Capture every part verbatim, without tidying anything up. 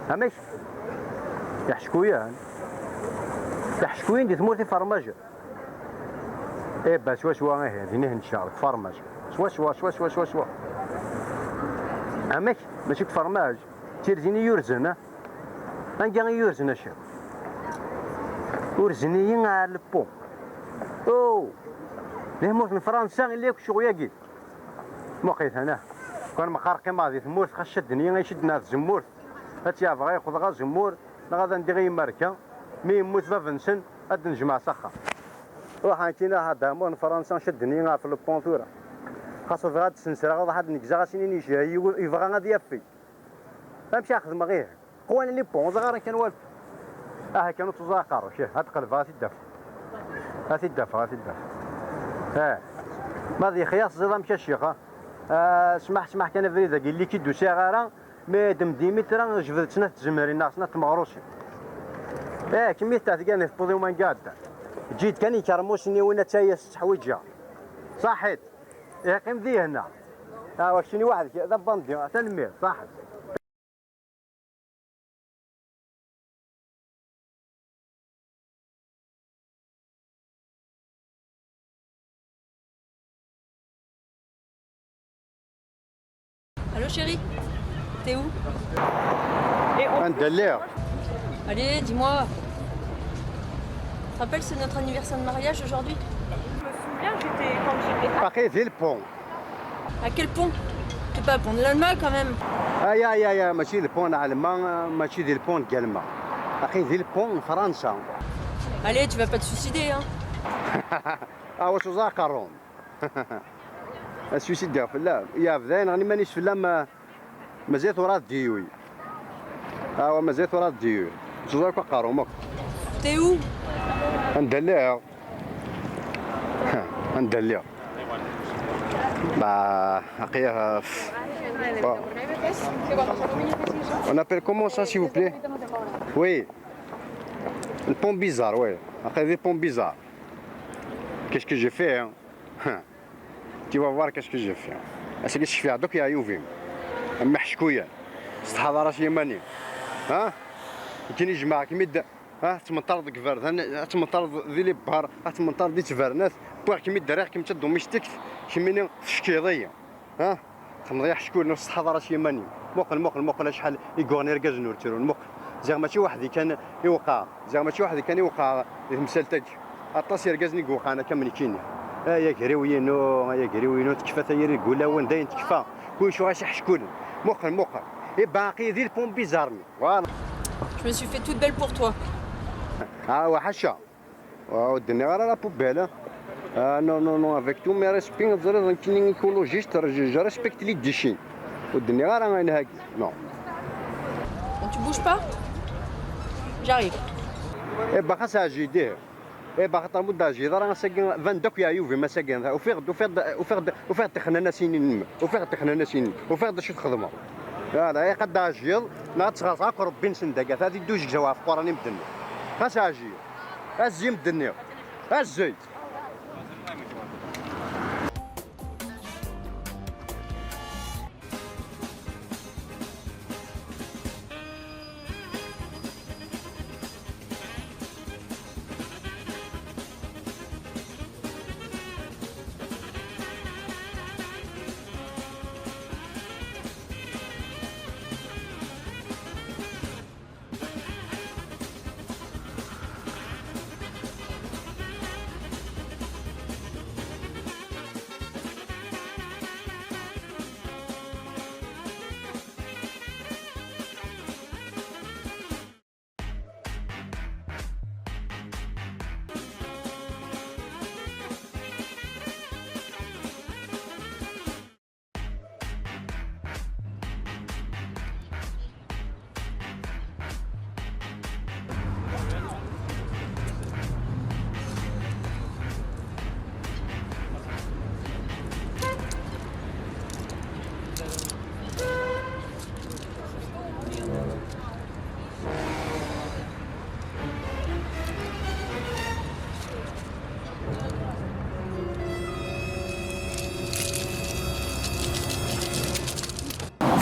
Amek? Iḥeckuyen. Iḥeckuyen di tmurt ifermaǧen. Eh ben, swaswa, ihi, din i ncceɣ, deg fermaǧ. Swaswa, swaswa, swaswa. Amek? Mačči deg fermaǧ. D tirzin i yurzen, ah? Anga i yurzen, a cciṭ? Urzen-iyi ar le pont. Oh! Di tmurt n Fransa, illa akk ccɣel-agi. Muqel-it, anah. Kan meqqar qqimeɣ di tmurt, xas cadden-iyi, ay cadden ar tzemmurt. Ad tt-yeɛbeɣ ay qudɣ azemmur, neɣ ad ndiɣ i yimerka. Mi yemmut bab-nsen, ad d-nejmeɛ s axxam. Ruḥ nekkini, ruḥ ar tmurt n Fransa, cadden-iyi ɣef le pont tura. Xas bɣiɣ ad d-sensreɣ, ruḥ ad d-negzeɣ, ad s-inin yebɣa ad yaffi. Amek ara xedmeɣ, ih? Qwan les ponts, ẓer kan wal. Aha kan ur ttuẓa aqerru-k, ih, ad qelbeɣ ad t-id-afeɣ. Ad t-id-afeɣ, ad t-id-afeɣ. Eh. Ma d ixyas ẓiḍ amek a ccix, ah? Ah, smaḥ, smaḥ kan abrid-agi, llikid ur sɛiɣ ara, mais d Mdimitra jebdet snat tzemrin neɣ snat tmeɣrusin. Eh, kemmini tettɛedgan di tewwiḍ i umanga ɛeddan. Eǧǧ-iyi-d kan ikermusen-iw, win atta i as-tteḥwiǧeɣ. Ṣaḥit. Iqqim dihin. Ah, wa keččini weḥd-k, d abandi. Tanemmirt, ṣaḥit. Allô chérie, t'es où? Anda lliɣ? Allez, dis-moi. Tu te rappelles, c'est notre anniversaire de mariage aujourd'hui? Je me souviens, j'étais, quand j'étais... Aql-i di le pont. À quel pont? T'es pas le pont de l'Alma quand même. Ay, ay, ay, ay, mačči le pont n Alma, mačči di le pont n Galma. Aql-i di le pont n Fransa. Allez, tu vas pas te suicider, hein? Ah, wa ttuẓa aqerru-m. Ad suicideɣ fell-am. Yeɛbed ayen ɣen iman-is fell-am, ah, mazal tura d diyuy. Ah, wa mazal tura d diyuy. Ttuẓa akk aqerru-m akk. T'es où? Anda lliɣ? Anda lliɣ? Bah, aql-i, euh, bon. On appelle comment ça, s'il vous plaît? Oui. Le pont bizarre, oui. Aql-i di pont bizarre. Qu'est-ce que j'ai fait, hein? Tu vas voir qu'est-ce que j'ai fait. Ass-agi ssekfiɣ-d akk yeɛyub-im. Am iḥeckuyen. S tḥadara s yiman-im. Ha? Nekkini jemɛeɣ-kem-id. Ha? Ad tmenṭareḍ deg iberdan, ad tmenṭareḍ di lebḥer, ad tmenṭareḍ di tbernat. Wwiɣ-kem-id, rriɣ-kem d tadumistikt, kemmini teckiḍ-iyi. Ha? Xedmeḍ-iyi aḥeckul, ur s tḥadar s yiman-im. Muqel, muqel, muqel acḥal i yuɣen irgazen ur ttrun. Muqel. Ziɣ mačči weḥd-i kan i wqeɛ. Ziɣ mačči weḥd-i kan i wqeɛ di temsalt-agi. Aṭas irgazen i iwqɛen akka am nekkini. Ay agriw-inu, ay agriw-inu, tekfa tayri deg wulawen, dayen tekfa. Kullec uɣas iḥeckulen. Muqel, muqel. I baqi di le pont bizarre. Voilà. Je me suis fait toute belle pour toi. Ah, wa ḥaca. Ur d-nniɣ ara la poubelle. Ah, non, non, non, avec tous mes respects, teẓriḍ, nekkini écologiste, je, je respecte les déchets. Ur d-nniɣ ara ayen hagi. Non. Bon, tu bouges pas? J'arrive. Eh ben, xas ɛjil, ih. Eh ben, xaṭer mu d-ɛjileḍ ara, ass-agi, ban-d akk yeɛyub-im ass-agi. Ufiɣ-d, ufiɣ-d, ufiɣ-d, ufiɣ-d tixnanasin-inem. Ufiɣ-d tixnanasin-inem. Ufiɣ-d acu txedmeḍ. Voilà, iqad ɛjileḍ, neɣ ad tɣerseḍ akk Rebbi-nsen dagata, ad iddu zegzaw ɣef Quran i medden. Xas ɛjil. Azzi medden-nni. Azzi.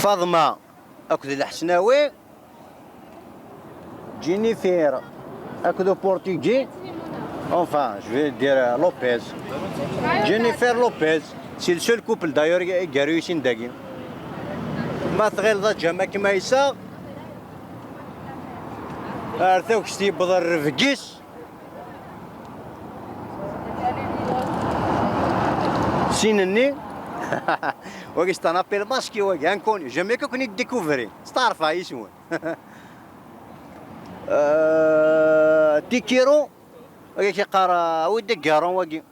Faḍma akked Lḥesnawi, Jennifer akked uportugais, enfin, je vais dire, euh, Lopez. Jennifer Lopez, c'est le seul couple d'ailleurs i gar uysin dagi. Ma tɣileḍ a Ǧama kem-ayseɣ, ar tagest yewweḍ rrebg-is. Sin-nni, wagi c'est un appel masqué, wagi inconnu, jamais que ken-id-découvrir, steɛrfeɣ yes-wen. Euh, Tikiro, wagi k-iqqar, euh, awi-d agaṛun wagi.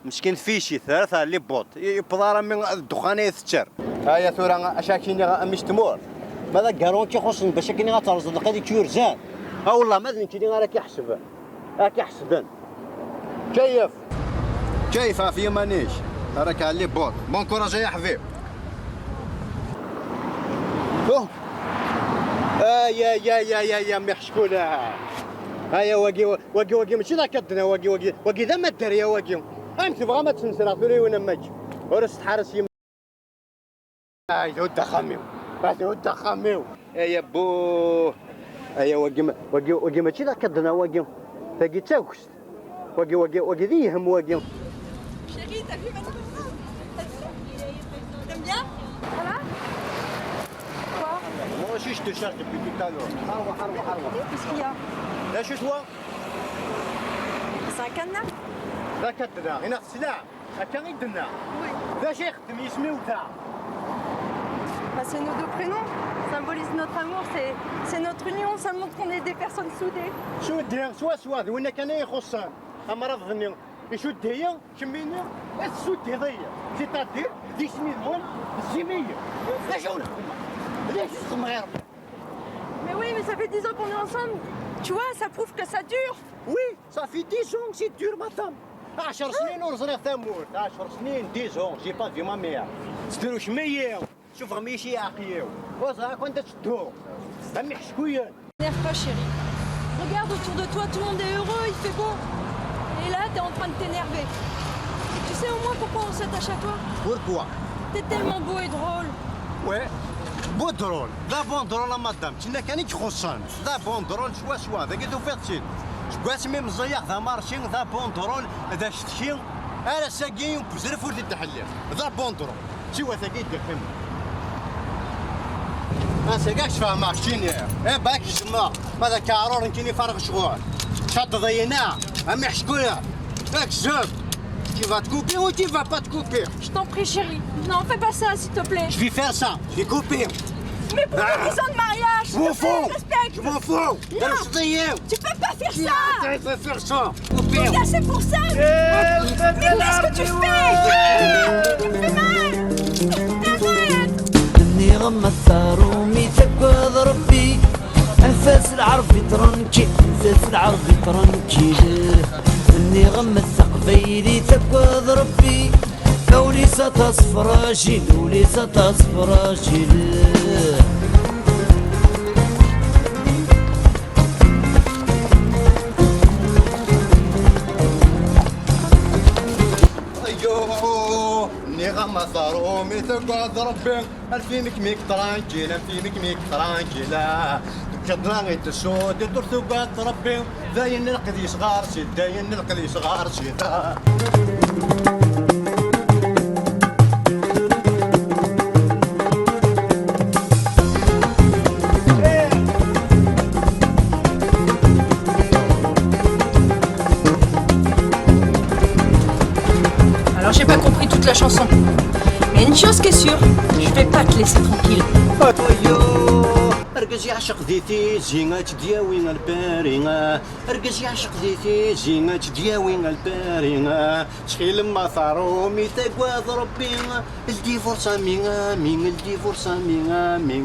Meskin tfici, terra tɛelli buṭ. Yewweḍ ara mi d ddexxan ay tetter. Aya tura, acu ara k-iniɣ a mmi-s n tmurt? Ma d agaṛun i k-ixuṣṣen bac akken ad terẓeḍ lqid i k-yurzan. A wellah, ma d nekkini ara k-iḥesben. Ad k-iḥesben. Kayef. Kayef ɣef yiman-ik. Ara k-ɛelli buṭ. Bon courage ay aḥbib. Oh. Ay, ay, ay, ay, ay, a mmi Ḥeckulah. Aya wagi, wagi, wagi mačči d akadna, wagi, wagi, wagi d amadderya, wagi. Amek tebɣam ad tt-nesreɣ tura i yiwen am wagi? Ur as-tḥares yemma. Ay, d axxam-iw. Ay, d axxam-iw. Ay, abbuh. Aya wagi ma-, wagi, wagi mačči d akadna, wagi. Tagi d tagest. Wagi, wagi, wagi d ihem, wagi. Chérie, t'as vu Manon ? T'aimes bien ? Voilà. Quoi ? Moi aussi, je te cherche depuis tout à l'heure. Arwa, arwa, arwa. Qu'est-ce qu'il y a ? Là, chez toi ? C'est un cadenas ? D akadna, ina tesla. Akka i d-tenna. Oui. D acu ixeddem yisem-iw da? Bah, c'est nos deux prénoms. Symbolise notre amour, c'est, c'est notre union, ça montre qu'on est des personnes soudées. Soudées, swaswa, d winna kan ay ixuṣṣen. Amrabeḍ-nni icudd-iyi, kemmini i tessuddiḍ-iyi. C'est-à-dire, d isem-nwen, zzim-iyi. D acu ur xeddmeɣ? D acu xeddmeɣ i Rebbi? Mais oui, mais ça fait dix ans qu'on est ensemble. Tu vois, ça prouve que ça dure. Oui, ça fait dix ans que c'est dur, madame. Ɛecr snin ur ẓriɣ tamurt. Ɛecr snin, dix ans, j'ai pas vu ma mère. Tedrewcem-iyi. Suffɣem-iyi si iɛeqqiyen. Ur ẓriɣ akk anda ttedduɣ. D am iḥeckuyen. T'énerve pas, chérie. Regarde autour de toi, tout le monde est heureux, il fait beau. Et là, t'es en train de t'énerver. Tu sais au moins pourquoi on s'attache à toi ? Pourquoi ? T'es tellement beau et drôle. Ouais. Bon drôle. D abon drôle a madame. D tinna kan i ixuṣṣen. D abon drôle swaswa. Dagi tufiḍ-tt-id. Seg wasmi meẓẓiyeɣ d amarci, d abon drôle, d acetki. Ar ass-agi, wezrif ur t-id-ḥelliɣ. D abon drôle. Siwa tagi i d-iqqimen. Ass-agi ad k-sfehmeɣ keččini. Eh, bak jemmeɣ. Ma d akaɛrur nekkini farɣ ccɣel. Tcaddeḍ-iyi neɣ? A mmi Ḥeckuya. Akzeb. Tu vas te couper ou tu vas pas te couper? Je t'en prie, chérie. Non, fais pas ça, s'il te plaît. Je vais faire ça. Je vais couper. Mais pour une maison de mariage, s'il te plaît, respecte. Je m'en fous. Là, tu peux pas faire ça. Arrête de faire ça. Couper. Regarde, c'est pour ça. Mais qu'est-ce que tu fais? Tu me fais mal. Arrête. Nniɣ-am a taṛumi tagad Ṛebbi. Anef-as lɛerbi tranquille, anef-as lɛerbi tranquille. Nniɣ-am a taqbaylit tagad Ṛebbi. Ul-is aṭas fragile, ul-is aṭas fragile. Ayyo, nniɣ-am a taṛumi tagad Ṛebbi. Alfim kmik tranquille, alfim kmik tranquille. Deg iḍla i tessud, ur tugadeḍ Ṛebbi. Dayen lqed yesɣar si, dayen lqed yesɣar si. Alors j'ai pas compris toute la chanson. Mais une chose qui est sûre, je vais pas te laisser tranquille. Argaz yeɛceq di tizi, ad tt-d-yawi lpari. Argaz yeɛceq di tizi, ad tt-d-yawi lpari. Ttxil-m a taṛumi tagad Ṛebbi. Ldi furṣa mi, a mi, ldi furṣa mi, a mi.